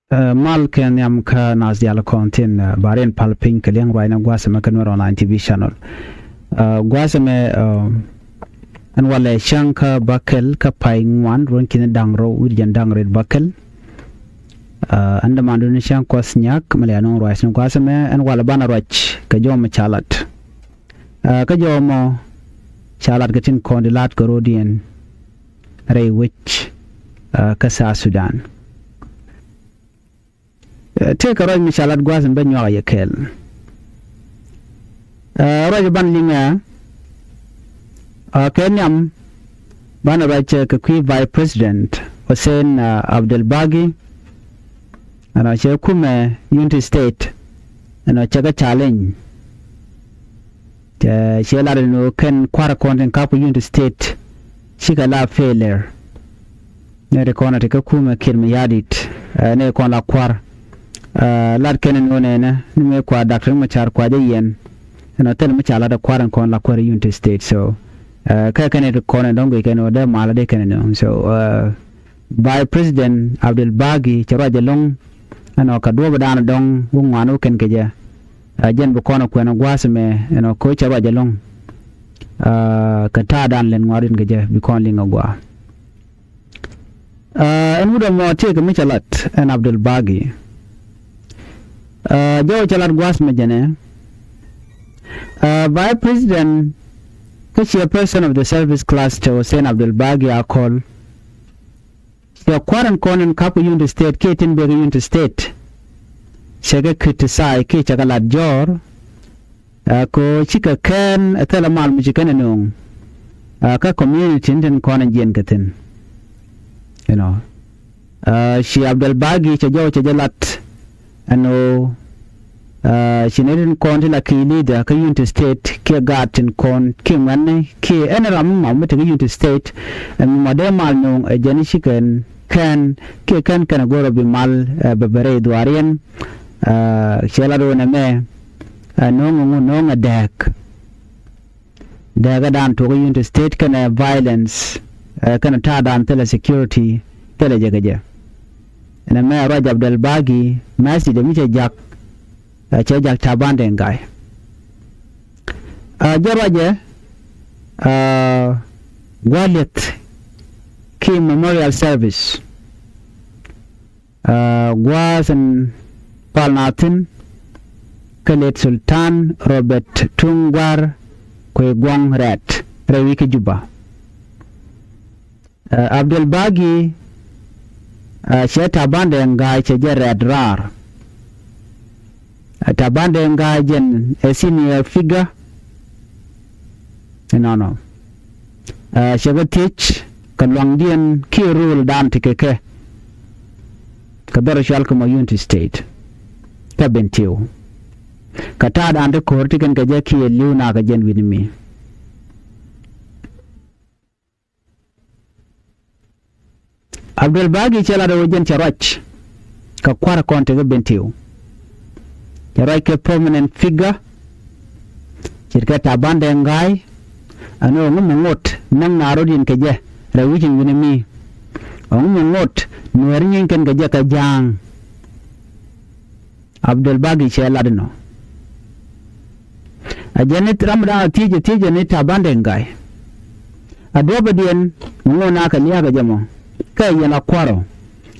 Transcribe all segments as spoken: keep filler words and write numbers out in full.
Ɛ, mal kɛ nhiam kä nath diaal kɔn tin, ɛ, ba riɛn pal piny kɛ liɛŋ ruacnɛ gua̱a̱th ɛmɛ kä Nuer Online T V channel. Ɛ, gua̱a̱th ɛmɛ, ɛ, ɛn walɛ cäŋ kä bäkɛl kä pay ŋuan ruɔ̱n ki̱ni da̱ŋ rɛw wi̱cdɛ jiɛn da̱ŋ rɛw bäkɛl. Ɛ, ɛn dämandun cäŋ Kuɔth Nyak mi lɛ anɔŋ ruac ni gua̱a̱th ɛmɛ ɛn walɛ banɛ ruac kɛ jɔw mi ca lat. Ɛ, kä jɔw mɔ ca lat kɛ tin kɔn di lat kɛ rɔ̱diɛn rɛy wec, ɛ, kä South Sudan. Ɛ, tëëkɛ ruac mi ca lat gua̱a̱th in bä nyuak a yɛ kɛɛl. Ɛ, ruac ban liŋ ɛ, ɛ, kɛ nhiam banɛ ruac, ɛ, kɛ kui̱ Vice President Hussein, ɛ, Abdel Bagi. Ɛnɔ cɛ kumɛ Unity State ɛnɔ cɛ kɛ challenge. Cɛ, cɛ lat ɛn ɣöö kɛn kua̱r kɔn tin kap kɛ Unity State cikɛ la failure. Nɛ ti kɔn a ti kä kumɛ Kiir Mayardit, ɛ, nɛ kɔn la kua̱r. Ɛ, lat kɛn ɛn ɣöö nɛnɛ ni mëë kua Doctor Machar kua jɛ yɛn. Ɛnɔ thil mi ca lat ɛ kua̱r ɛn kɔn la kua̱r Unity State. So, ɛ, kɛ kɛn ɛ ti kɔn ɛ dɔ̱ŋ guic kɛn ɣöö dee mal a dee kɛn ɛ nööŋ. So, ɛ, Vice President Abdel Bagi cɛ ruac ɛlɔ̱ŋ ɛnɔ kɛ duɔ̱ɔ̱p dan dɔ̱ŋ wä ŋuan wä kɛn kɛ jɛ. Ɛ, jɛn bi kɔn ɛ kuɛn ɛ gua̱a̱th ɛmɛ ɛnɔ kɛ cɛ ruac ɛlɔ̱ŋ. Ɛ, kɛ ta̱a̱ dan lɛn ŋuan rin kɛ jɛ bi kɔn liŋ ɛ gua̱a̱. Ɛ, ɛn wut ɛmɔ tëëkɛ mi cɛ lat ɛn Abdel Bagi. Ɛ, jɔw cɛ lat gua̱a̱th mɛ jɛnɛ. Ɛ, Vice President kä chairperson of the service cluster Hussein Abdel Bagi Akol. Cɛ kua̱r ɛn kɔn in kap kɛ Unity State kiɛ tin bek kɛ Unity State. Cɛ kɛ criticize kiɛ cɛ kɛ lat jɔr. Ɛ, kɛ ɣöö cikɛ kɛn ɛ thilɛ mal mi ci kɛn ɛ nööŋ. Ɛ, kä community ni tin kɔn in jiɛn kɛ thi̱n. You know. Ɛ, ci Abdel Bagi cɛ jɔw cɛ jɛ lat ɛn ɣöö, ɛ, ci ni tin kɔn ti la key leader kä Unity State kiɛ gaat tin kɔn kiɛ ŋuɛ̈tni kiɛ ɛn ram mi ma mi te kä Unity State. Ɛn mi ma dee mal nööŋ ɛ jɛn ci kɛn kɛn kiɛ kɛn kɛn ɛ go̱r ɛ bi mal, ɛ, bɛ bɛ rɛy dhuaariɛn. Ɛ, cɛ lat ɣöö nɛmɛ, ɛ, nööŋ ɛ ŋu, nööŋ ɛ dääk. Dääkädan tuɔk Unity State kɛnɛ violence, ɛ, kɛnɛ ta̱a̱dan thilɛ security thilɛ jɛ kɛ jɛ. Ɛn ɛmɛ ruac Abdel Bagi message mi cɛ jak, ɛ, cɛ jak Taban Deng Gai. Ɛ, jɛ ruacɛ, ɛ, gua̱a̱th liɛth ki memorial service. Ɛ, gua̱a̱th in pal na thi̱n kä late Sultan Robert Tuŋ Gua̱r Kuey Guɔ̱ŋ Rɛt rɛy wi̱i̱ kä Juba. Ɛ, Abdel Bagi, ɛ, cɛ Taban Deng Gai cɛ jɛ rɛt raar. Ɛ, Taban Deng Gai jɛn ɛ senior figure. Inɔnɔ. Ɛ, cɛ kɛ thiec kɛ luaŋdiɛn kiɛ rule dan ti kɛ kɛ. Kɛ dhɔr cual kɛ mɔ Unity State. Kä Bentiu. Kɛ ta̱a̱ dan ti ko̱r ti kɛn kɛ jɛ kiɛ li̱w na kɛ jɛn wi̱ni mi. Abdel Bagi cɛ lat ɛ ɣöö jɛn cɛ ruac kɛ kua̱r kɔn tekɛ Bentiu. Cɛ ruac kɛ permanent figure ce̱tkɛ Taban Deng Gai. Ɛn ɣöö ŋu mi ŋot näŋ na rɔ̱diɛn kɛ jɛ rɛy wi̱c in wi̱ni mi. Ɣöö ŋu mi ŋot Nuɛɛri nyieeny kɛn kɛ jɛ kɛ ja̱a̱ŋ. Abdel Bagi cɛ lat inɔ. A jɛn ni ram dan a thiec a thiec ni Taban Deng Gai. A duɔpɛ diɛn mi ŋuɔ̱n a kɛ lia̱a̱ kɛ jɛ mɔ kɛ yɛn a kuarɔ.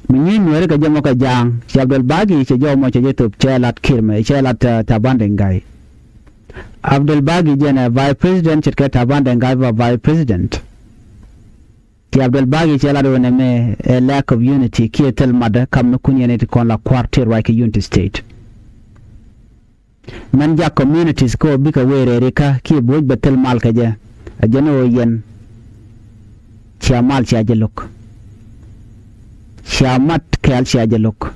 Mi nyi Nuɛɛri kɛ jɛ mɔ kɛ ja̱a̱ŋ. Ci Abdel Bagi cɛ jɔw mɔ cɛ jɛ thop cɛ lat Kiir mɛ cɛ lat, ɛ, Taban Deng Gai. Abdel Bagi jɛn ɛ vice president ce̱tkɛ Taban Deng Gai ba vice president. Ti Abdel Bagi cɛ lat ɣöö nɛmɛ ɛ lack of unity kiɛ thil matdä kam ni kun yɛn ti kɔn la kua̱r ti ruac kɛ Unity State. Mɛn jak communities kä ɣöö bikɛ wee rɛɛri kä kiɛ bi wec bɛ thil mal kɛ jɛ. A jɛn ɣöö yɛn cia mal cia jɛ lo̱k. Cia mat kɛɛl cia jɛ lo̱k.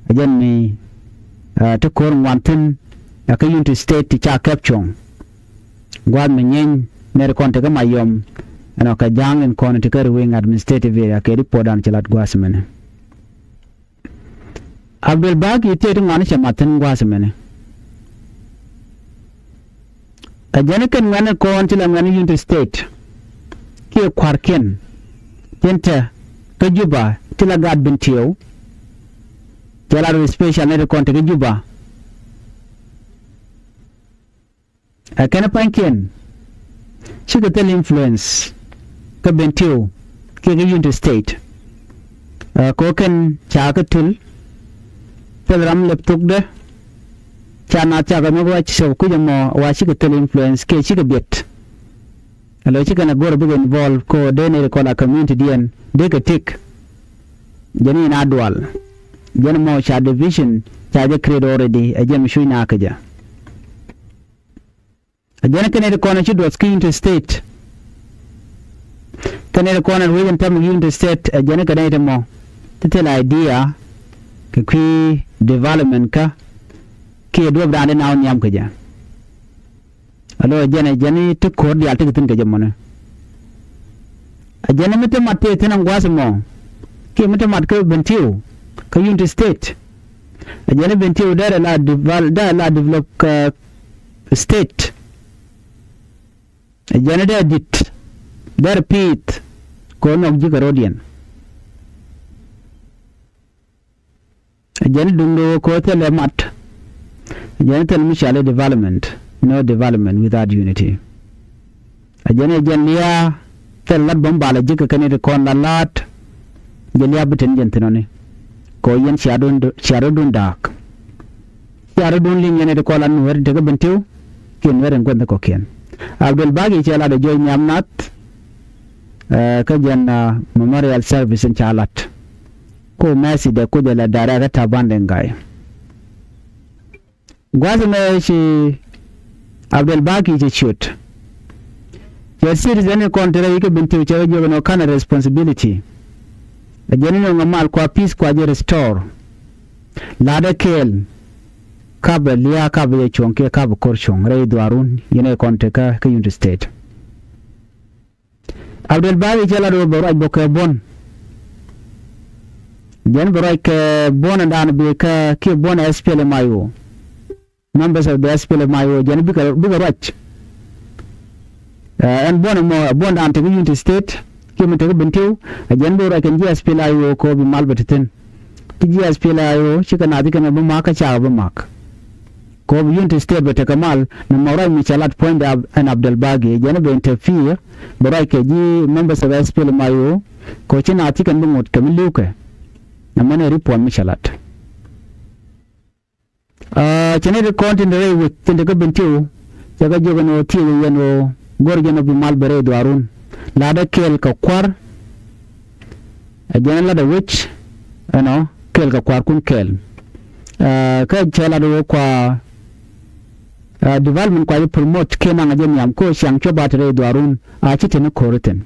A jɛn mi, ɛ, ti ko̱r ŋuan thi̱n ɛ kä Unity State ti ca kɛp cuɔ̱ŋ. Gua̱a̱th mi nyieeny nɛr kɔn tekä Mayom ɛnɔ kɛ ja̱a̱ŋ in kɔn tekä Ruweng administrative area kɛ report dan cɛ lat gua̱a̱th mɛnɛ. Abdel Bagi tëë ti ŋuani cɛ mat thi̱n gua̱a̱th mɛnɛ. Ɛ jɛn kɛn ŋuɛni kɔn ti la ŋuɛni Unity State kiɛ kua̱rkiɛn tin te kä Juba ti la gaat Bentiu. Cɛ lat rɔ special nɛy ti kɔn te kä Juba. Ɛ kɛn pa̱nykiɛn cikɛ thil influence kä Bentiu kiɛ kä Unity State. Ɛ kɛ ɣöö kɛn ca kä tul thil ram lɛp thokdɛ. Ca naath cakɛ nhɔk ruac cɛ kui̱c ɛmɔ wa cikɛ thil influence kiɛ cikɛ biɛt. Alo cikɛ na go̱r bikɛ involve kɛ ɣöö dee nɛy ti kɔn la community diɛn dee kɛ tik. Jɛn in a dual. Jɛn mɔ ca division ca jɛ create already, ɛ jɛn mi cuc na kä jɛ. Ɛ jɛn kɛn nɛy ti kɔn ci duɔth kä Unity State. Kɛn nɛy ti kɔn ruec in täämɛ Unity State, ɛ jɛn kɛ nɛy ti mɔ ti thil idea kɛ kui̱ development kä kiɛ duɔ̱ɔ̱p da̱a̱n di na wä nhiam kä jɛ. Alo ɛ jɛn, ɛ jɛn ti ko̱r diaal ti kɛ thi̱n kɛ jɛ mɔnɛ. Ɛ jɛn mi te mat tëë thi̱n ɛn gua̱a̱th ɛmɔ kiɛ mi te mat kä Bentiu kä Unity State. Ɛ jɛn Bentiu derɛ la devel-, derɛ la develop kä state. Ɛ jɛn dee dit derɛ pi̱i̱th kɛ ɣöö nhɔk ji̱ kɛ ro̱diɛn. Ɛ jɛn duŋdu kɛ ɣöö thilɛ mat. Ɛ jɛn thil mi cɔal i̱ development, no development without unity. Ɛ jɛn, ɛ jɛn lia̱a̱ thil lat bä mi bal ɛ ji̱ kɛ kɛn i̱ ti kɔn la la̱a̱t. Jɛ lia̱a̱ bi tin jɛn thi̱n ɔni kɛ ɣöö yɛn cia rɔ̱dun, cia rɔ̱dun da̱a̱k. Cia rɔ̱dun liŋ yɛn i̱ ti kɔn la Nuäär in te kä Bentiu kiɛ Nuäär in gua̱th ni kɔ̱kiɛn. Abdel Bagi cɛ lat ɛ jɔɔc nhiam nath, ɛ, kä jɛn, ɛ, memorial service in ca lat. Ko message dee kucɛ lɛ direct kä Taban Deng Gai. Gua̱th ɛmɛ ci Abdel Bagi cɛ ciöt. Cɛ citizen in kɔn te rɛy kä Bentiu cɛ kɛ jiök ɛn ɣöö ka̱n ɛ responsibility. Ɛ jɛn in ɣöö ŋa mal kua peace kua jɛ restore. La̱tdɛ kɛɛl kapɛ lia̱a̱ kapɛ jɛ cuɔ̱ŋ kiɛ kapɛ ko̱r cuɔ̱ŋ rɛy dhuaarun yɛn ɛ kɔn te kä, kä Unity State. Abdel Bagi cɛ lat ɣöö bɛ ruac bä kɛ buɔ̱n. Jɛn bɛ ruac kɛ buɔ̱n ɛn da̱a̱n bi kä kiɛ buɔ̱n ɛ S P L M I O. Members of the S P L M I O jɛn bikɛ, bikɛ ruac. Ɛ, ɛn buɔ̱n ɛmɔ, buɔ̱n da̱a̱n te kä Unity State kiɛ mi te kä Bentiu, ɛ jɛn bi ruac kɛn ji̱ S P L M I O kɛ ɣöö bi mal bɛ te thi̱n. Ti ji̱ S P L M I O cikɛ naath ci kɛn bi mak kä cakɛ bi mak. Kɛ ɣöö bi Unity State bɛ tekɛ mal nɔmɔ ruac mi cɛ lat puɔ̱nydɛ Ab-, ɛn Abdel Bagi jɛn bɛ interfere bɛ ruac kɛ ji̱ members of S P L M I O kɛ ɣöö ci naath ci kɛn bi ŋot kɛ mi li̱wkɛ. Nɔmɔ ni report mi cɛ lat. Aa, cɛ ni ti kɔn tin te rɛy wec tin te kä Bentiu cɛ kɛ jiök ɛn ɣöö thiecɛ yɛn ɣöö go̱r jɛn ɣöö bi mal bɛ rɛy dhuaarun. La̱tdɛ kɛɛl kɛ kua̱r. Ɛ jɛn latdɛ wec ɛnɔ kɛɛl kɛ kua̱rkun kɛɛl. Aa, kä cɛ lat ɣöö kua, aa, development kua jɛ promote kiɛ naŋ jɛ nhiam kä ciaŋ cuɔp a te rɛy dhuaarun a ci te ni ko̱r thi̱n.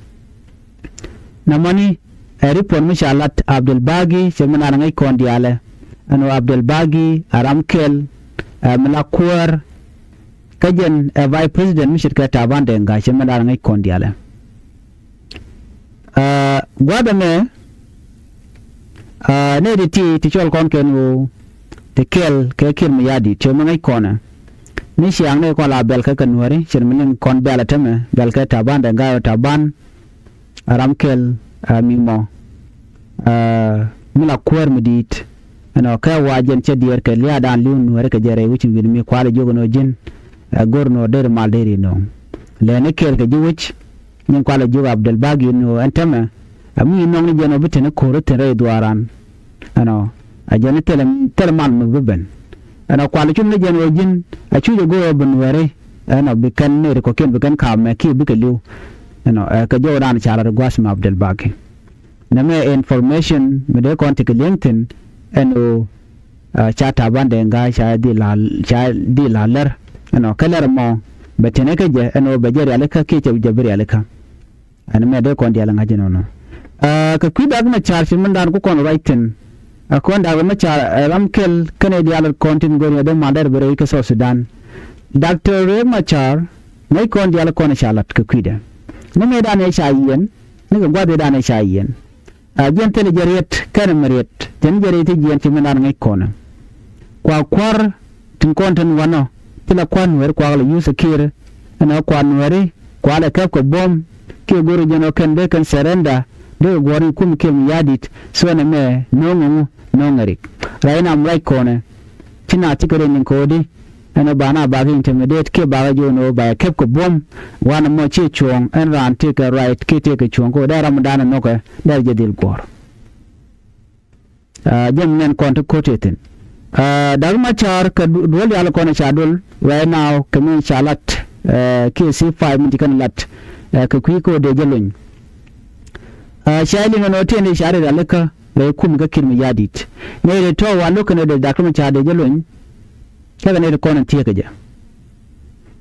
Nɔmɔni ɛ report mi ca lat Abdel Bagi cɛ mi lar ŋäc kɔn diaalɛ. Ɛn ɣöö Abdel Bagi ɛ ram kɛl, ɛ mi la kuäär. Kä jɛn ɛ vice president mi ce̱tkɛ Taban Deng Gai cɛ mi lar ŋäc kɔn diaalɛ. Ɛ, gua̱a̱th ɛmɛ, ɛ, nɛy ti ti, ti cɔl kɔn kɛn ɣöö ti kɛl kɛ Kiir Mayardit cɛ mi ŋäc kɔnɛ. Ni ciaŋ ni kɔn la bɛl kɛ kɛ Nuääri, cɛ mi liŋ kɔn bɛl ɛ tämɛ, bɛl kɛ Taban Deng Gai ɣöö Taban ɛ ram kɛl, ɛ, mi mɔ, ɛ, mi la kuäär mi di̱i̱t. Ɛnɔ kɛ wa jɛn cɛ diɛɛr kɛ lia̱a̱dan li̱w Nuääri kɛ jɛ rɛy wi̱c in wi̱n mi kualɛ jiök ɛn ɣöö ji̱n, ɛ, go̱r ɛn ɣöö deri mal deri nööŋ. Lɛni kɛɛl kɛ ji̱ wec, nyin kualɛ jiök Abdel Bagi ɛn ɣöö ɛn täämɛ, ɛ, mi nɔŋ ni jɛn ɣöö bi te ni ko̱r thi̱n rɛy dhuaaran. Ɛnɔ, ɛ jɛn thilɛ, thilɛ mal mi bi ben. Ɛnɔ kualɛ cum ni jɛn ɣöö ji̱n, ɛ, cu jɛ go̱r ɣöö bi Nuääri. Ɛnɔ bi kɛn nɛy ti kɔ̱kiɛn bi kɛn ka̱a̱p mɛ kiɛ bikɛ li̱w. Ɛnɔ, ɛ, kɛ jɔwdan ca lat gua̱a̱th mi Abdel Bagi. Nɛmɛ information mi dee kɔn tekɛ li̱eŋ thi̱n ɛn ɣöö, ɛ, ca Taban Deng Gai ca dhil la, ca dhil la lɛr. Ɛnɔ, kä lɛr ɛmɔ bɛ teni kä jɛ ɛn ɣöö bɛ jɛ rialikä kiɛ cɛ jɛ bi rialikä. Ɛn mɛ dee kɔn diaal ŋa̱c ɛnɔnɔ. Ɛ, kɛ kui̱ Dak Macar ci mindan ku kɔn ruac thi̱n. Ɛ, kɔn Dak Macar, ɛ, ram kɛl kɛnɛ diaal kɔn tin go̱r ŋäth dee mal dɛr bi rɛy kä South Sudan. Doctor Riek Macar, ŋäc kɔn diaal kɔn ca lat kɛ kui̱dɛ. Ni mëëdan ɛ ca yiɛn, ni kɛ gua̱th ëëdan ɛ ca yiɛn. A jiɛn thilɛ jɛ riɛt kɛnɛ mi riɛt, tɛn jɛ riɛt ti jiɛn ci mi nar ŋäc kɔnɛ. Kua kua̱r tin kɔn tin wanɔ, thilɛ kua̱r Nuɛɛr kuak lɛ yuth kiɛɛr, ɛn ɛ kua̱r Nuɛɛri, kua lɛ kɛp kɛ buɔ̱m, kiɛ go̱ri jɛn ɔ kɛn dee kɛn surrender, dee kɛ guɔ̱r in kum kiɛ mi ya̱a̱ di̱t, so ɛn ɛmɛ no̱o̱ŋ ɛŋu, no̱o̱ŋ ɛ rik. Right now, right kɔnɛ, ci na cikɛ rɛy niŋ ko̱di, ɛn ɔ ba na bakɛ intimidate kiɛ bakɛ jiök ni ɣöö ba yɛ kɛp kɛ buɔ̱m. Wanɛ mɔ ciɛ cuɔ̱ɔ̱ŋ, ɛn raan tëëkɛ right kiɛ tëëkɛ cuɔ̱ɔ̱ŋ kɛ ɣöö dee ram dan ɛ nhɔkɛ, dee jɛ dhil guɔ̱ɔ̱r. Jɛn nɛn kɔn ti ko̱t yɛ thi̱n. Dak Macar kɛ duɔl diaal kɔn ca duɔl right now kɛ mi ca lat kiɛ C five mi ci kɛn lat kɛ kui̱ kɛ ɣöö dee jɛ lony. Ca liŋ ɛn ɣöö tiɛn di ca ri ralikä rɛy kum kä Kiir Mayardit. Nɛy ti tɔ̱ wa lo̱k kɛn ɣöö dee Dak Macar dee jɛ lony. Cakɛ nɛy ti kɔn in thieekä jɛ.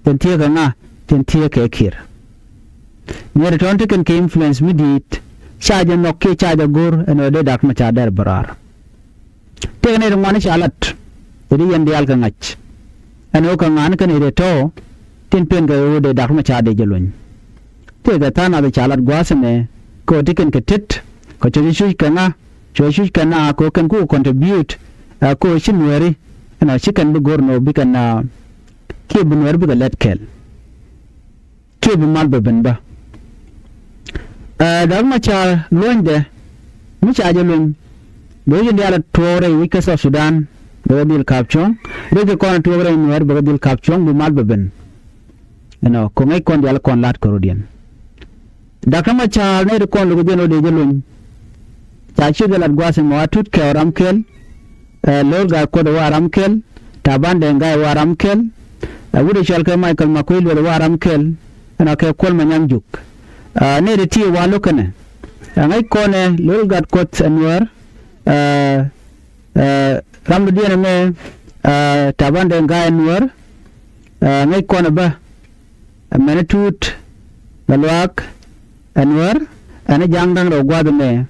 Tin thieekä ŋa? Tin thieekä Kiir. Nɛy ti tɔ̱ ti kɛn kɛ influence mi di̱i̱t ca jɛ nhɔk kiɛ ca jɛ go̱r ɛn ɣöö dee Dak Macar dee rɛ bä raar. Tëëkɛ nɛy ti ŋuan ca lat. Ti di yɛn diaal kɛ ŋa̱c ɛn ɣöö kɛ ŋa̱n kɛn nɛy ti tɔ̱ tin pen kɛ ɣöö dee Dak Macar dee jɛ lony. Tëëkɛ tha̱a̱ŋ nath ca lat gua̱a̱th ɛmɛ kɛ ɣöö ti kɛn kɛ tet kɛ cuɔ̱c cuc kɛ ŋa? Cuɛ cuc kɛn a kɛ ɣöö kɛn kukɛ contribute ɛ kɛ ɣöö ci Nuääri ɛn ɔ ci kɛn bi go̱r nɔ bi kɛn a kiɛ bi Nuääri bikɛ lɛt kɛl kiɛ bi mal bɛ ben bä. Dak Macar luɔ̱nydɛ mi ca jɛ luny bɛ wi̱c in diaal a tuɔɔk rɛy wi̱c kä South Sudan bɛ kɛ dhil ka̱p cuɔ̱ŋ. Rɛy kɛ kɔn a tuɔɔk rɛy Nuääri bɛ kɛ dhil ka̱p cuɔ̱ŋ bi mal bɛ ben. Ɛnɔ kɛ ŋäc kɔn diaal kɔn la̱t kɛ rɔ̱diɛn. Dak Macar nɛy ti kɔn lo̱k jɛn ɣöö dee jɛ luny. Ca ciöt jɛ lat gua̱a̱th ɛmɔ a Tut Kɛw ram kɛl. Ɛ Lo̱r Gatkuɔth ɛ wa ram kɛl. Taban Deng Gai ɛ wa ram kɛl. Ɛ wut ɛ cɔal kɛ Michael Makuei Lueth ɛ wa ram kɛl. Ɛnɔ kɛ Kuɔl Manyaŋ Juk. Ɛ nɛy ti ti ɛ wa lo̱k kɛnɛ. Ɛ ŋäc kɔn ɛ Lo̱r Gatkuɔth ɛ Nuäär. Ɛ ɛ ram dɔ̱diɛn ɛmɛ ɛ Taban Deng Gai ɛ Nuäär. Ɛ ŋäc kɔn ɛ bä ɛ mɛn ɛ Tut Gatluak ɛ Nuäär. Ɛn ɛ ja̱a̱ŋ da̱ŋ rɛw gua̱a̱th ɛmɛ.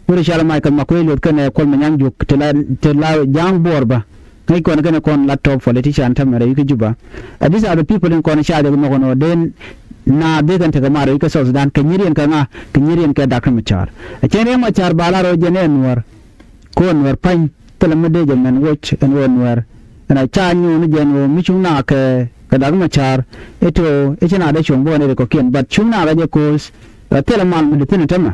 Wut ɛ cɔal Michael Makuei Lueth kɛnɛ Kuɔl Manyaŋ Juk ti la ti la ja̱a̱ŋ buɔɔr bä. Ŋäc kɔn kɛnɛ kɔn la top politician tämɛ rɛy wi̱c kä Juba. Ɛ these are the people in kɔn ca jɛ nhɔk ɛn ɣöö dee naath dee kɛn tekɛ mal rɛy wi̱c kä South Sudan kɛ nyiriɛn kɛ ŋa? Kɛ nyiriɛn kɛ Dak Macar. Ɛ cɛn Riek Macar ba lar ɣöö jɛn ɛ Nuäär. Kɛ ɣöö Nuäär pa̱ny thilɛ mi dee jɛ mɛn woc ɛn ɣöö Nuäär. Ɛn a ca nyuun jɛn ɣöö mi cuŋ na kɛ kɛ Dak Macar. Ito i̱ ci na dee cuɔ̱ŋ bä kɛ nɛy ti kɔ̱kiɛn but cuŋ na kɛ jɛ ko̱o̱th. Ɛ thilɛ mal mi di thi̱n ɛ tämɛ.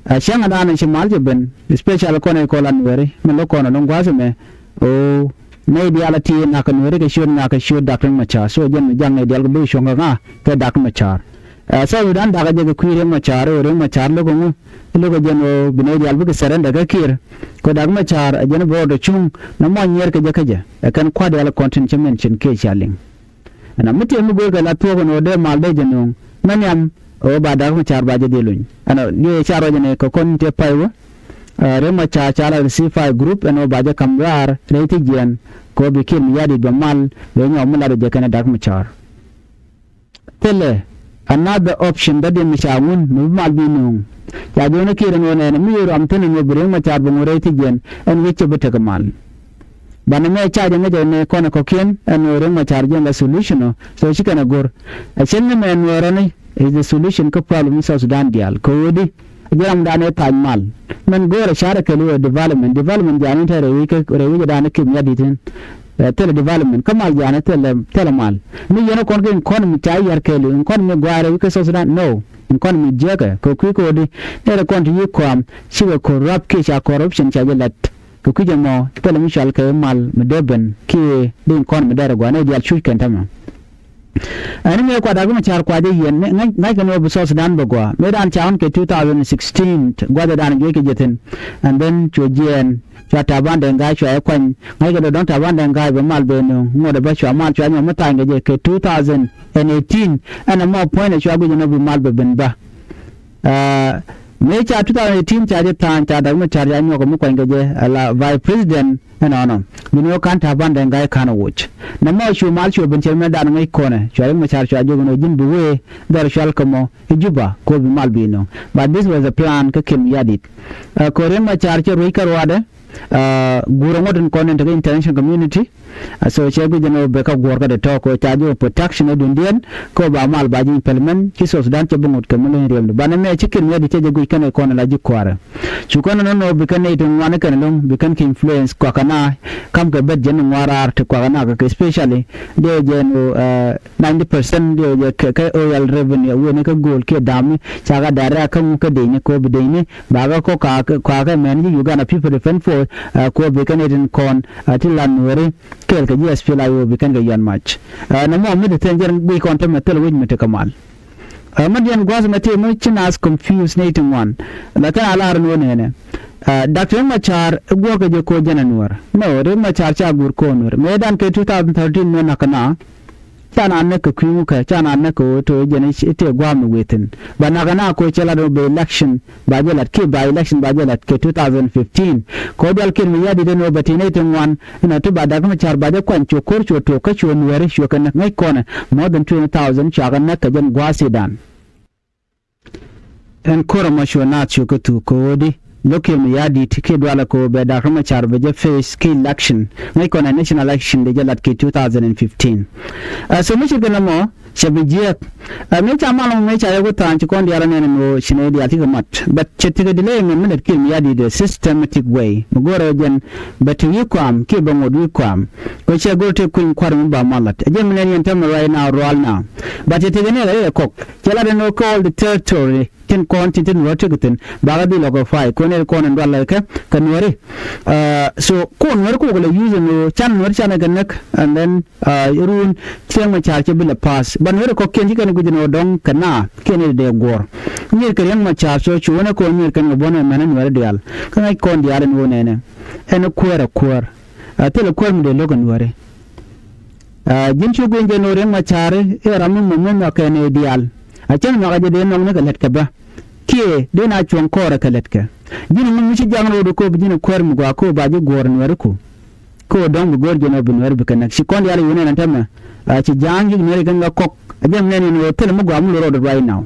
Ɛ cäŋ ɛ da̱a̱n ci mal cɛ ben especially kɔn ɛ kɔn la Nuääri min lo̱k kɔn ɛ lo̱ŋ gua̱a̱th ɛmɛ. Ɣöö nɛy diaal a ti nak kɛ Nuääri kɛ ciöt nak kɛ ciöt Dak Macar so jɛn mi ja̱ŋ nɛy diaal kɛ bi cuɔ̱ŋ kɛ ŋa? Kɛ Dak Macar. Ɛ South Sudan dakä jɛ kɛ kui̱ Riek Macar ɣöö Riek Macar lo̱k ɛŋu? Lo̱k ɛ jɛn ɣöö bi nɛy diaal bikɛ surrender kä Kiir. Kɛ Dak Macar ɛ jɛn bɛ rɔɔdɛ cuŋ nɔmɔ nyier kɛ jɛ kä jɛ ɛ kɛn kua̱r diaal kɔn tin cä mention kiɛ cia liŋ. Ɛn a mi tiɛm mi go̱o̱rkɛ la thuɔ̱k ɛn ɣöö dee mal dee jɛ nööŋ mɛ nhiam ɣöö ba Dak Macar ba jɛ dhil luny. Ɛn a ni ɣöö ca ruacɛ ni kɛ kɔn tëë pay wä. Ɛ Riek Macar ca la C five group ɛn ɣöö ba jɛ ka̱m raar rɛy ti jiɛɛn kɛ ɣöö bi Kiir Mayardit bɛ mal bɛ nyɔk mi lat ɛ jɛ kɛnɛ Dak Macar. Thilɛ another option dɔ̱diɛn mi ca ŋun mi bi mal bi nuŋ. Ca jiɔni Kiir ɛn ɣöö nɛɛnɛ mi yo̱o̱ ram thi̱n ɛn ɣöö bi Riek Macar bi ŋun rɛy ti jiɛn ɛn wi̱c cɛ bi tekɛ mal. Banɛ mɛ ca jɛ ŋäcɛ ni kɔn kɔ̱kiɛn ɛn ɣöö Riek Macar jiɛn la solution ɔ so ci kɛn ɛ go̱r. Ɛ cɛn ni mɛ nuɔɔrɔni is the solution kä problem in South Sudan diaal kɛ ɣöö di. Jɛ ram dan ɛ thac mal. Mɛn go̱o̱rɛ carɛ kɛl wee development. Development jani te rɛy wi̱c kä rɛy wi̱c dan ɛ Kiir Mayardit in. Ɛ thilɛ development kä mal jani thilɛ thilɛ mal. Mi yɛn ɛ kɔn kɛ economy ca yar kɛl economy gua̱a̱rɛ wi̱c kä South Sudan no. Economy jiɛkɛ kɛ kui̱ ko̱di. Nɛrɛ kɔn ti yi kɔam cikɛ corrupt kiɛ ca corruption ca jɛ lɛt. Kɛ kui̱c ɛmɔ thilɛ mi cɔal kɛ mal mi dee ben kiɛ di economy dɛrɛ gua̱a̱rɛ diaal cuc kɛn tämɛ. Ɛn mëë kua Dak Macar kua jɛ yiɛn ŋa̱ckɛ ni ɣöö bi South Sudan bɛ gɔaa mëë dan ca ɣän kɛ two thousand sixteen gua̱thɛ dan juɔc kɛ jɛ thi̱n. And then cuɛ jiɛɛn cua Taban Deng Gai cua jɛ kuany ŋa̱ckɛ dɔ̱dɔ̱ŋ Taban Deng Gai bɛ mal bɛ nööŋ ŋuɔ̱t ɛ bä cua mal cua nyɔk mi tha̱a̱ny kɛ jɛ kɛ two thousand and eighteen. Ɛn ɛmɔ puɔ̱nydɛ cua guic ɛn ɣöö bi mal bɛ ben bä. Mëë ca two thousand eighteen ca jɛ tha̱a̱ny ca Dak Macar ca nyuɔk mi kuany kɛ jɛ ala vice president. Ɛnɔnɔ mi ni wä ka̱n Taban Deng Gai ka̱n woc. Nɛ mɔ cu mal cu ben cɛ mɛ dan ŋäc kɔnɛ cua Riek Macar cua jok ni wä ji̱n bi wee dhɔr cual kɛ mɔ i̱ Juba ko bi mal bi nɔ. But this was a plan kä Kiir Mayardit. Ko Riek Macar cɛ ruec kä ruadɛ. Guur ŋuɔ̱t in kɔn in tekɛ international community. So cɛ guic jɛ ni wä bɛ kä guɔ̱r kä dee tɔ̱ ko ca jok protection ɛ dundiɛn ko ba mal ba ji̱ implement ci South Sudan cɛ bi ŋut kɛ mi lo̱ny riɛmdɛ banɛ mɛ ci Kiir Mayardit cɛ jɛ guic kɛn ɛ kɔn in la ji̱ kua̱rɛ. Cu kɛn in nɔ nɔ bi kɛn nɛy ti ŋuan in kɛn in lo̱ŋ bi kɛn kɛ influence kɔakä. na kam kɛ bɛt jɛn ŋuaraar ti kuakä nak kɛ, especially diɛ jɛn o ninety percent diɛ jɛ kɛ oil revenue wen kä gold kiɛ dami cakɛ dara kä ŋu kä deni kɔ bi deni bakä kɔ kuakä mɛn ji Uganda People Defense Force kɔ bi kɛn itin kɔn ti la Nuɛri kɛɛl kɛ ji SPLA-IO bi kɛn kɛ yɔn mac. Nɔmɔ mi ti thɛn jɛn guic kɔn tämɛ thil wi̱c mi ti kɛ mal. Ɛ, ma diɛn gua̱th mɛ tëë mi ci naath confuse nɛy ti ŋuan. Lakin a lar ni wä nɛnɛ. Ɛ, Doctor Riek Machar guɔ̱kɛ jɛ ko̱ jɛn a Nuäär. No, Riek Machar ca guur ko̱ Nuäär. Mëë dan kɛ two thousand thirteen mëë nak kɛ na. Ca na näk kɛ kui̱ ŋukɛ, ca na näk kɛ ɣöö to̱ jɛn i̱ tëë gua̱a̱m mi wëë thi̱n. Ba nak kɛ na ko̱ cɛ lat ɣöö bɛ election ba jɛ lat kiɛ ba election ba jɛ lat kɛ two thousand fifteen. Kɛ ɣöö dual Kiir mi ya̱di̱t ɛn ɣöö bɛ ti nɛy ti ŋuan. Inɔ ti ba Doctor Machar ba jɛ kuany cuɛ ko̱r cuɛ tok kä cuɛ Nuääri cuɛ kɛ näk ŋäc kɔnɛ more than twenty thousand cua kɛ näk kɛ jɛn gua̱a̱th Sudan. Ɛn ko̱r ɛmɔ cuɛ naath cuɛ kɛ thuk kɛ ɣöö di lo̱k Kiir mi ya̱di̱t kiɛ dualɛ kɛ ɣöö bɛ Doctor Machar bɛ jɛ face kɛ election ŋäc kɔnɛ national election dee jɛ lat kɛ two thousand and fifteen. Ɛ, so mi ci gɛn ɛmɔ cɛ bi jiɛɛk. Ɛ, mëë ca mal ɛmɔ mëë ca yɛ ku tha̱a̱ŋ ci kɔn diaal anɛn ɛn ɣöö ci nɛy diaal cikɛ mat. But cɛ tekɛ delay ɛmɛ mi lät Kiir mi ya̱di̱t ɛ systematic way. Mi go̱o̱rɛ jɛn bɛ te wi̱i̱ kua̱a̱m kiɛ bɛ ŋot wi̱i̱ kua̱a̱m. Kɛ cɛ go̱o̱r te kui̱ny kua̱r mi ba mal lat. Ɛ jɛn mi nɛn yɛn tämɛ right now, rual now. But cɛ tekɛ nɛy la yɛ kɔk. Cɛ lat ɛn ɣöö kɛ all the territory tin kɔn tin tin Nuäär tekɛ thi̱n. Bakɛ dhil occupy. Kɔn nɛy kɔn ɛn dual lɛ kɛ, kɛ Nuääri. Ɛ, so, kɔn Nuääri kɔk lɛ use ɛn ɣöö can Nuääri can ɛ kɛ näk. And then, Aa, run Riek Machar cɛ bi lɛ pass. Ban weri kɔkiɛn ci kɛn guic ni ɣöö dɔ̱ŋ kɛ na kiɛn i̱ dee guɔ̱ɔ̱r. Ŋi̱i̱r kɛ Riek Machar cɔ cu wänɛ kɔn ŋi̱i̱r kɛn kɛ buɔ̱n ɛmɛn ɛ Nuääri diaal. Kä ŋäc kɔn diaal ɛn ɣöö nɛnɛ. Ɛn kuäär ɛ kuäär. Aa, thilɛ kuäär mi dee lo̱k ɛ Nuääri. Aa, ji̱n cu guic jɛn ɣöö Riek Machar i̱ ram mi mɔm mi nhɔk kɛn i̱ diaal. A cäŋ nhɔk a jɛ dee nhɔk ni kɛ lät kɛ bä. Kiɛ dee na cuɔ̱ŋ kɔɔrɛ kɛ lät kɛ. Ji̱n ŋun mi ci jaŋ ro̱o̱du ko̱p ji̱n kuäär mi gɔaa ko̱p ba ji̱ guɔ̱ɔ̱r Nuääri ku. Kä ɣöö dɔ̱ŋ bi go̱o̱r jɛn ɣöö bi Nuääri bi kɛ näk. Ci kɔn diaal i̱ wunɛ ɛn tämɛ. Aa, ci ja̱a̱ŋ ji̱ Nuääri kɛn kɛ kɔk. A jɛn nɛn in ɣöö thilɛ mi gɔaa mi lo̱r rɔɔdɛ right now.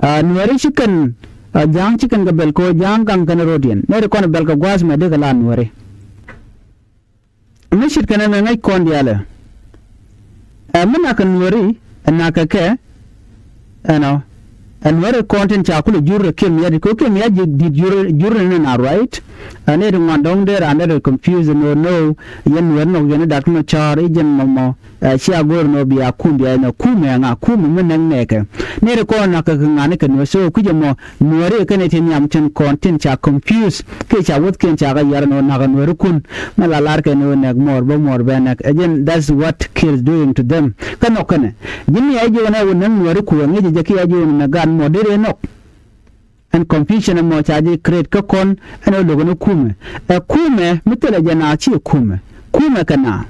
Aa, Nuääri ci kɛn, aa, ja̱a̱ŋ ci kɛn kɛ bɛl kɛ ɣöö ja̱a̱ŋ gaŋ kɛn rɔɔdiɛn. Nɛy ti kɔn bɛl kɛ gua̱a̱th mɛ dee kɛ la Nuääri. Mi ce̱tkɛ nɛmɛ ŋäc kɔn diaalɛ. Ɛ mi nak kɛ Nuääri, ɛ nak kɛ kɛ, ɛnɔ. Ɛ Nuääri kɔn tin ca kulɛ jur ɛ Kiir mi ya̱di̱t, kɛ Kiir mi ya̱di̱t jur, jur ni na right. Ɛ nɛy ti ŋuan dɔ̱ŋ dee raan dee rɛ confuse ni ɣöö no, yɛn Nuääri nɔk yɛn i̱ Doctor Machar i̱ jɛn mɔmɔ. Ɛ cia go̱o̱r ni ɣöö bia kum bia nɛ kumɛ ŋa kumɛ mi näk nɛɛkɛ. Nɛy ti kɔn nak kɛ kɛ ŋa̱ni kɛ Nuääri, so kui̱c ɛmɔ Nuääri ɛ kɛn ɛ tin nhiam tin kɔn tin ca confuse. Kiɛ ca wäthkiɛn ca kɛ yar ni ɣöö nak ɛ Nuääri kun. Mi la lar kɛ ni ɣöö nɛk muɔɔr bä muɔɔr bɛ nɛk. Ɛ jɛn, that's what Kiir is doing to them. Kä nhɔk kɛnɛ. Ji̱n ni a ji̱ ɣän ɛ wä näk Nuääri ku ɛ ŋi̱c ɛ jɛ kiɛ a ji̱ ɣän ɛ näk gaat muɔɔr dee rɛ nhɔk. Ɛn confusion ɛmɔ ca ji̱ create kä kɔn ɛn ɣöö lo̱k ni kumɛ. Ɛ kumɛ mi thilɛ jɛ na ci kumɛ. Kumɛ kɛ na.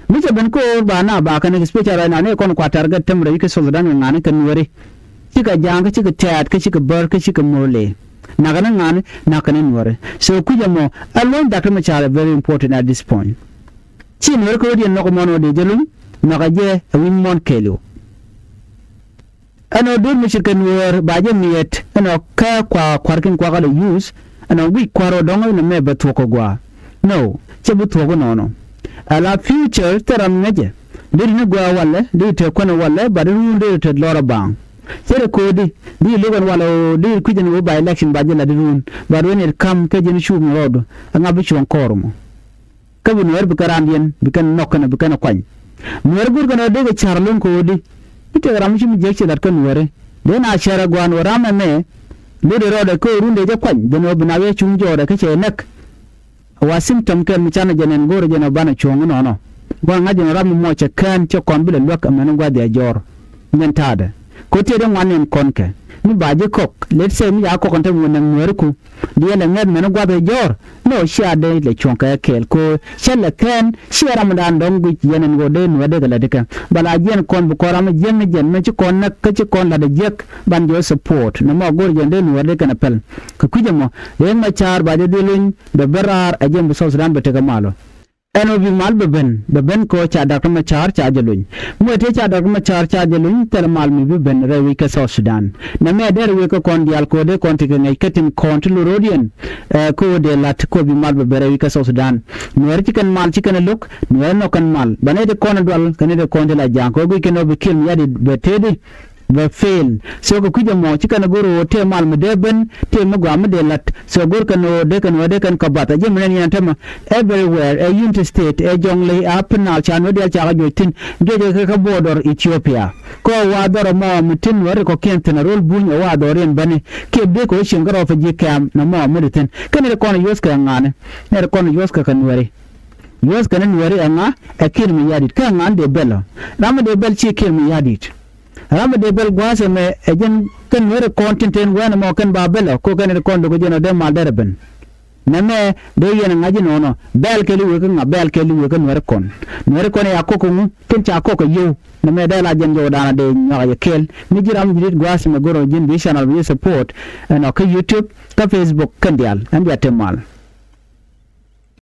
Mi cɛ ben ko̱o̱r ba na ba kɛn especial right now ni kɔn kua target temporary kä South Sudan kɛ ŋa̱ni kɛ Nuääri. Cikɛ ja̱a̱ŋ kä cikɛ tɛ̈t kä cikɛ bär kä cikɛ Murle. Nakɛ ni ŋa̱ni, nakɛ ni Nuääri. So kui̱c ɛmɔ, ɛ luɔ̱ny Doctor Machar ɛ very important at this point. Ci Nuääri kä rɔ̱diɛn nhɔk ɛmɔn ɣöö dee jɛ luny, nhɔkɛ jɛ ɛ wi̱ny muɔ̱n kɛɛliw. Ɛn ɣöö duer mi ce̱tkɛ Nuäär ba jɛ mi̱et, ɛn ɣöö kä kua kua̱rkiɛn kuakä lɛ use, ɛn ɣöö guic kua̱r ɣöö dɔ̱ŋ ɛn ɛmɛ bɛ thuɔ̱k kɛ gua̱a̱. No, cɛ bi thuɔ̱k inɔnɔ. Ala future thil ram ŋäcɛ. Dee ti ni gɔaa walɛ, dee ti te kuäär walɛ, ba dee ruun dee ti te lɔr a baaŋ. Cɛ ti ko̱o̱di, dee ti lo̱k ɛn walɛ ɣöö dee ti kui̱c ɛn ɣöö ba election ba jɛ la dee ruun, ba ruun yet ka̱m kä jɛn cuŋ rɔɔdu, ɛŋa bi cuɔ̱ŋ kɔɔr mɔ. Kä bi Nuäär bi kɛn raandiɛn, bi kɛn nhɔk kɛnɛ, bi kɛn kuany. Nuäär go̱o̱r kɛn ɣöö dee kɛ ca̱r lo̱ŋ ko̱o̱di. Bi tëëk ram mi ci mi jiäk ci la̱t kä Nuääri. Dee na cär ɛ gua̱a̱n ɣöö ram ɛmɛ, lo̱tdɛ rɔɔdɛ kä ɣöö rundɛ jɛ kuany, ben ɣöö bi nak ɛ cuŋ jɔɔdɛ kä cɛ näk. Wa symptom kɛn mi canɛ jɛ nɛn go̱o̱rɛ jɛ nɔ banɛ cuɔ̱ŋ inɔnɔ. Gua̱a̱ŋ ŋa̱c jɛ nɔ ram mi mɔc cɛ kään cɛ kɔn bi lɛ luäk ɛmɛn in gua̱th jɛ jɔɔr. Nyɛn ta̱a̱dɛ. Kɛ ɣöö tëëdɛ ŋuan nɛn kɔn kɛ. Mi ba ji̱ kɔk, let's say mi ca kɔk ɛn te mi wä nɛn Nuääri ku. Diɛɛl ɛ ŋäth mɛn in gua̱th jɛ jɔɔr. Nɔ cia dee lɛ cuɔ̱ŋ kɛ kɛɛl kɛ ɣöö cä lɛ kään, ciɛ ramdan dɔ̱ŋ guic yɛn ɛn ɣöö dee Nuäär dee kɛ lɛ dikɛ. Bala jiɛn kɔn bi kɔn ram jiäk ni jɛn mɛ ci kɔn näk kä ci kɔn la̱t ɛ jiäk ban jɔɔc support. Nɛmɔ go̱o̱r jɛn dee Nuäär dee kɛn ɛ pɛl. Kɛ kui̱c ɛmɔ, Riek Machar ba jɛ dhil luny, bɛ bä raar, ɛ jɛn bi South Sudan bɛ tekɛ malɔ. Ɛn ɣöö bi mal bɛ ben, bɛ ben kɛ ɣöö ca Doctor Machar ca jɛ luny. Mi wee tëë ca Doctor Machar ca jɛ luny, thilɛ mal mi bi ben rɛy wec kä South Sudan. Nɛmɛ dee rɛy wec kä kɔn diaal kɛ ɣöö dee kɔn tekɛ ŋäc kä tin kɔn ti lo̱r ro̱diɛn, ɛ, kɛ ɣöö dee la̱t kɛ ɣöö bi mal bɛ ben rɛy wec kä South Sudan. Nuäär ci kɛn mal ci kɛn ɛ lo̱k, Nuäär nɔ kɛn mal. Ba nɛy ti kɔn ɛ dual, kɛ nɛy ti kɔn ti la ja̱a̱ŋ, kɛ ɣöö guic kɛn ɣöö bi Kiir mi ya̱di̱t bɛ tëëdi. bɛ fail. So kɛ kui̱c ɛmɔ ci kɛn ɛ go̱r ɣöö tëë mal mi dee ben, tëë mi gɔaa mi dee la̱t. So go̱r kɛn ɣöö dee kɛn, ɣöö dee kɛn kɛ bath. A ji̱ mi nɛn yɛn tämɛ, everywhere, ɛ Unity State, ɛ Jonglei, ɛ Upper Nile, ca nuɔ̱t diaal cakɛ juɔc thi̱n, juɔc kɛ kɛ border Ethiopia. Kɛ ɣöö wa̱a̱ dhɔr ɛmɔ mi tin nuɔ̱t kɔ̱kiɛn thi̱n a rol buny ɛ wa̱a̱ dhɔr in bäni. Kiɛ bek kɛ ɣöö cieŋ kärɔ̱ fɛ ji̱ kɛ̈m nɔmɔ mi te thi̱n. Kä nɛy ti kɔn ɛ yuɔ̱thkɛ ɛ ŋa̱ni? Nɛy ti kɔn ɛ yuɔ̱thkɛ kɛ Nuääri. Yuɔ̱thkɛ ni Nuääri ɛ ŋa? Ɛ Kiir Mayardit. Kä ɛ ŋa̱ni dee bɛl ɔ? Ram mi dee bɛl /ciɛ Kiir Mayardit. Ram mi dee bɛl gua̱a̱th ɛmɛ ɛ jɛn. Kä Nuääri kɔn tin te wɛɛn ɛmɔ kɛn ba bɛl ɔ, kɛ ɣöö kɛn nɛy ti kɔn dee kɛ jɛn ɔ dee mal derɛ ben. Nɛmɛ dee yɛn ɛ ŋa̱c inɔnɔ. Bɛl kɛɛliw wëë kä ŋa? Bɛl kɛɛliw wëë kä Nuääri kɔn. Nuääri kɔn ɛ ya kɔk kɛ ŋu? Kɛn ca kɔk kɛ yio̱w. Nɛmɛ dee la jɛn jɔwdan a dee nyuak yɛ kɛɛl. Mi ji̱ ram ji̱ di̱t gua̱a̱th ɛmɛ go̱r ɣöö ji̱n bi channel bi support ɛnɔ kä YouTube, kä Facebook kɛn diaal. Ɛn bia te mal.